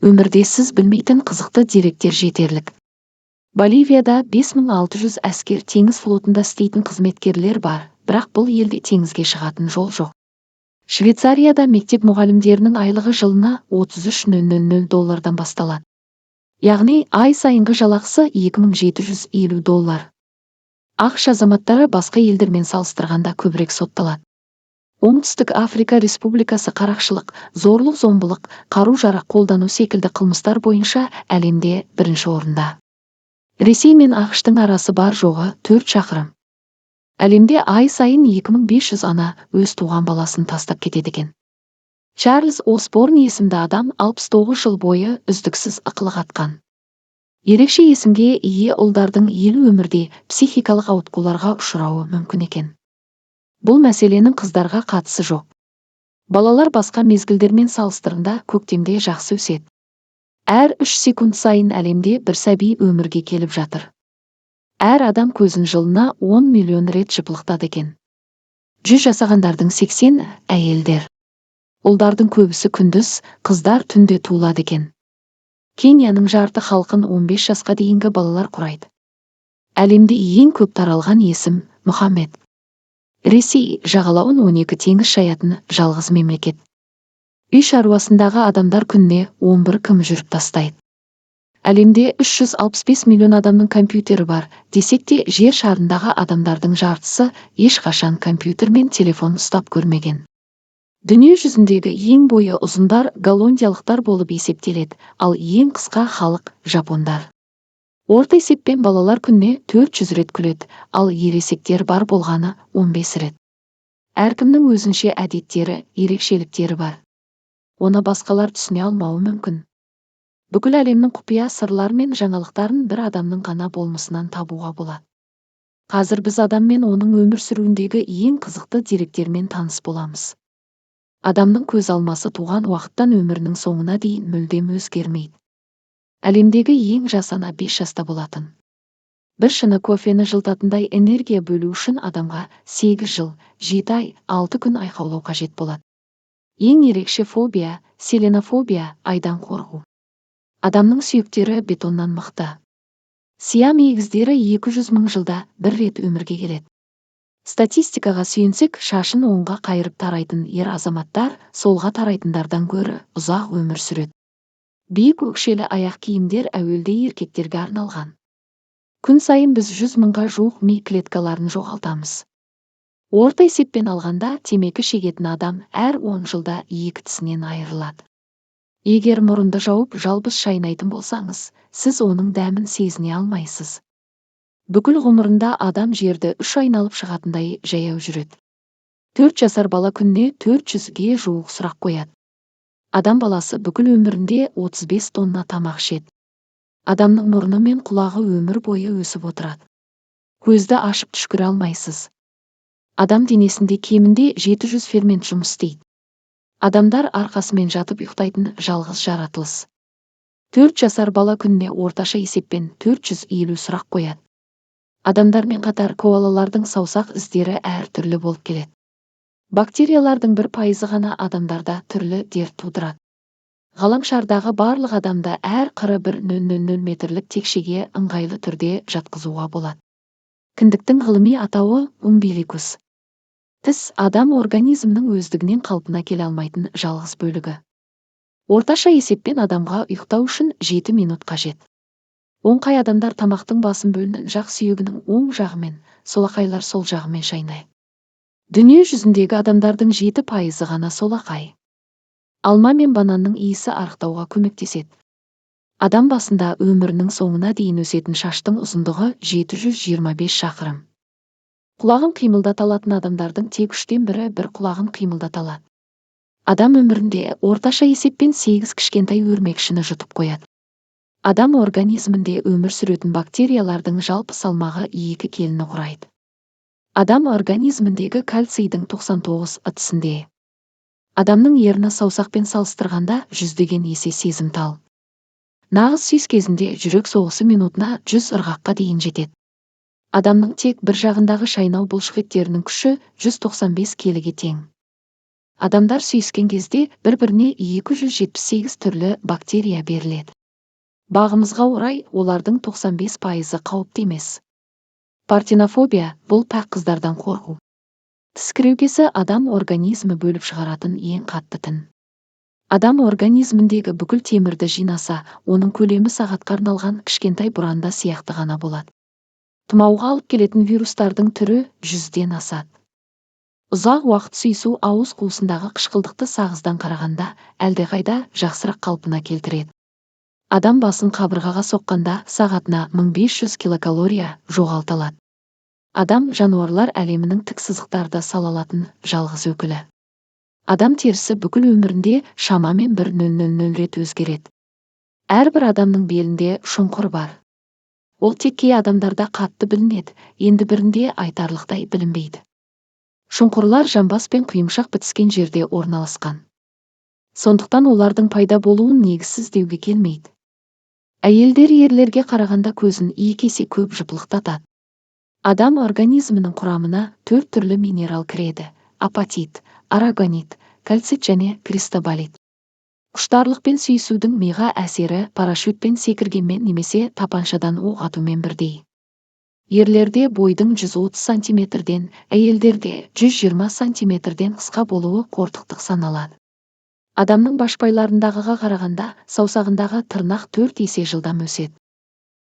Өмірде сіз білмейтін қызықты деректер жетерлік. Боливияда 5600 әскер, теңіз флотында істейтін қызметкерлер бар, бірақ бұл елде теңізге шығатын жол жоқ. Швейцарияда мектеп мұғалімдерінің айлығы жылына 33 000 доллардан басталады. Яғни ай сайынғы жалақысы 2750 доллар. АҚШ азаматтары басқа елдермен салыстырғанда көбірек сотталады. Оңтүстік Африка Республикасы қарақшылық, зорлық-зомбылық, қару-жарақ қолдану секілді қылмыстар бойынша әлемде бірінші орында. Ресей мен АҚШ-тың арасы бар жоғы 4 шақырым. Әлемде ай сайын 2500 ана өз туған баласын тастап кетеді екен. Чарльз Осборн есімді адам 69 жыл бойы үздіксіз ықылық атқан. Ерекше есімге ие ұлдардың елу өмірде психикалық ауытқуларға ұшырауы мүмкін екен. Бұл мәселенің қыздарға қатысы жоқ. Балалар басқа мезгілдермен салыстырғанда көктемде жақсы өседі. Әр 3 секунд сайын әлемде бір сәби өмірге келіп жатыр. Әр адам көзін жылына 10 миллион рет жыпылықтады екен. 100 жасағандардың 80 әйелдер. Ұлдардың көбісі күндіз, қыздар түнде туылады екен. Кенияның жарты халқын 15 жасқа дейінгі балалар құрайды. Әлемде ең көп таралған есім – Мұхаммед. Ресей – жағалауын 12 теңіз шаятын жалғыз мемлекет. Үй шаруасындағы адамдар күніне 11 км жүріп тастайды. Әлемде 365 миллион адамның компьютері бар, десек те, жер шарындағы адамдардың жартысы ешқашан компьютер мен телефон ұстап көрмеген. Дүние жүзіндегі ең бойы ұзындар голландиялықтар болып есептеледі, ал ең қысқа халық – жапондар. Орта есеппен балалар күніне 400 рет күледі, ал ересектер бар болғаны 15 рет. Әркімнің өзінше әдеттері, ерекшеліктері бар. Оны басқалар түсіне алмауы мүмкін. Бүкіл әлемнің құпия сырлары мен жаңалықтарын бір адамның ғана болмысынан табуға болады. Қазір біз адам мен оның өмір сүруіндегі ең қызықты деректермен таныс боламыз. Адамның көз алмасы туған уақыттан өмірінің соңына дейін мүлдем өзгермейді. Әлемдегі ең жас ана 5 жаста болатын. Бір шыны кофені жылытатындай энергия бөлу үшін адамға 8 жыл, 7 ай, 6 күн айқаулау қажет болады. Ең ерекше фобия – селенофобия, айдан қорқу. Адамның сүйектері бетоннан мықты. Сиам егіздері 200 мың жылда бір рет өмірге келеді. Статистикаға сүйенсек, шашын оңға қайырып тарайтын ер азаматтар солға тарайтындардан гөрі ұзақ өмір сүреді. Биік өкшелі аяқ киімдер әуелде еркектерге арналған. Күн сайын біз 100 мыңға жуық ми клеткаларын жоғалтамыз. Орта есеппен алғанда, темекі шегетін адам әр 10 жылда екі тісінен айырылады. Егер мұрынды жауып жалбыз шайнайтын болсаңыз, сіз оның дәмін сезіне алмайсыз. Бүкіл ғұмырында адам жерді үш айналып шығатындай жаяу жүреді. 4 жасар бала күніне 400-ге жуық сұрақ қояды. Адам баласы бүкіл өмірінде 35 тонна тамақ ішеді. Адамның мұрны мен құлағы өмір бойы өсіп отырады. Көзді ашып түшкіре алмайсыз. Адам денесінде кемінде 700 фермент жұмыс істейді. Адамдар арқасымен жатып ұйықтайтын жалғыз жаратылыс. 4 жасар бала күніне орташа есеппен 450 сұрақ қояды. Адамдармен қатар коалалардың саусақ іздері әр түрлі болып келеді. Бактериялардың 1%-ы ғана адамдарда түрлі дерт тудырады. Ғаламшардағы барлық адамды әр қыры 1,000 метрлік текшеге ыңғайлы түрде жатқызуға болады. Кіндіктің ғылыми атауы – умбиликус. Тіс – адам организмінің өздігінен қалпына келе алмайтын жалғыз бөлігі. Орташа есеппен адамға ұйықтау үшін 7 минут қажет. Оңқай адамдар тамақтың басым бөлігін жақ сүйегінің оң жағымен, солақайлар сол жағымен шайнайды. Дүние жүзіндегі адамдардың 7%-ы ғана солақай. Алма мен бананның иісі арықтауға көмектеседі. Адам басында өмірінің соңына дейін өсетін шаштың ұзындығы 725 шақырым. Құлағын қимылдата алатын адамдардың тек үштен бірі бір құлағын қимылдата алады. Адам өмірінде орташа есеппен 8 кішкентай өрмекшіні жұтып қояды. Адам организмінде өмір сүретін бактериялардың жалпы салмағы 2 келіні құрайды. Адам организміндегі кальцийдің 99 тісінде. Адамның ерні саусақпен салыстырғанда жүздеген есе сезімтал. Нағыз сүйіс кезінде жүрек соғысы минутына 100 ырғаққа дейін жетеді. Адамның тек бір жағындағы шайнау бұлшықеттерінің күші 195 келіге тең. Адамдар сүйіскен кезде бір-біріне 278 түрлі бактерия беріледі. Бағымызға орай, олардың 95%-ы қауіпті емес. Партенофобия – бұл пәк қыздардан қорқу. Тіс кіреукесі – адам организмі бөліп шығаратын ең қатты тін. Адам организміндегі бүкіл темірді жинаса, оның көлемі сағатқа арналған кішкентай бұранда сияқты ғана болады. Тұмауға алып келетін вирустардың түрі 100-ден асады. Ұзақ уақыт сүйісу ауыз қуысындағы қышқылдықты сағыздан қарағанда әлдеқайда жақсырақ қалпына келтіреді. Адам басын қабырғаға соққанда сағатына 1500 килокалория жоғалта алады. Адам – жануарлар әлемінің тік сызықтарды сала алатын жалғыз өкілі. Адам терісі бүкіл өмірінде шамамен 1,000 рет өзгереді. Әрбір адамның белінде шұңқыр бар. Ол тек кей адамдарда қатты білінеді, енді бірінде айтарлықтай білінбейді. Шұңқырлар жамбас пен құйымшақ бітіскен жерде орналасқан. Сондықтан олардың пайда болуын негізсіз деуге келмейді. Әйелдер ерлерге қарағанда көзін 2 есе көп жыпылықтатады. Адам организмінің құрамына төрт түрлі минерал кіреді: апатит, арагонит, кальцит және кристобалит. Құштарлықпен сүйісудің миға әсері парашютпен секіргенмен немесе тапаншадан оқ атумен бірдей. Ерлерде бойдың 130 сантиметрден, әйелдерде 120 сантиметрден қысқа болуы қортықтық саналады. Адамның башпайларындағыға қарағанда саусағындағы тырнақ 4 есе жылдам өседі.